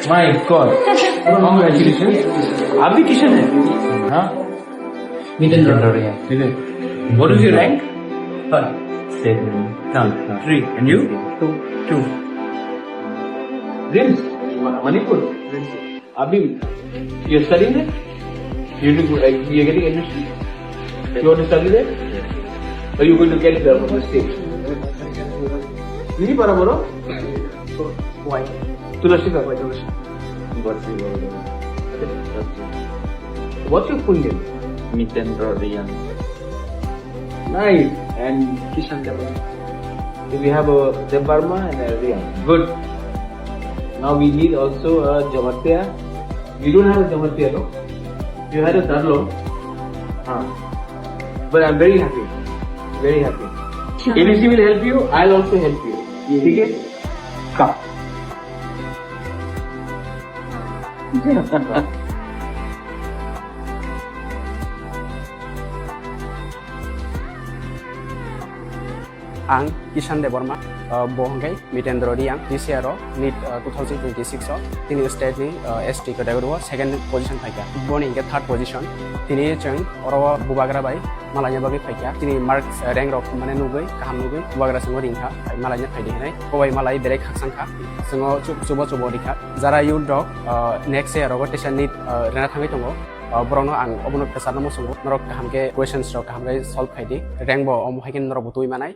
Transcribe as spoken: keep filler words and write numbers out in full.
My God. Congratulations. आप भी किशन है? हाँ? Miten Roria. ठीक है. What is your rank? Third. State में. Come. Three. And you? Two. Two. RIMS. Manipur. RIMS. अभी you're studying there? You do, uh, you're getting admission? You want to study there? Or you going to get the state? Ini para bro? Why? Tulasi ka? Why Tulasi? What's your full name? Miten Roria. Nice. And Kishan Debbarma. We have a Debbarma and a Riang. Good. Now we need also a Jamatia. We don't have a Jamatia, no? You had a Darlo. Ah. But I'm very happy. Very happy. A B C will help you. I'll also help you. ठीक है? Come. Ang Kishan Debbarma, uh, bo hwnkhe Mitendra Riang, this year o NEET, uh, two thousand twenty-six o tini state ni, uh, S T category o second position phaikha. Boni hwnkhe third position. Tini chwng oro bubagra bai malaina bagwi phaikha. Tini marks, uh, rank rok mane nugwi, kaham nugwi bubagra chwngno ringkha. Malaina phaidi hinai. Kobai malai berek khakchangkha. Chwngno chubo chubo rikha. Jara youth rok, uh, next year rogo teisa NEET, uh, rena thangwi tongo. Uh, borokno ang obono kwcharno muchungo. Norok kaham khe questions rok kaham khe solve khaidi. Rank bo omo hai khe norok bo twi manai.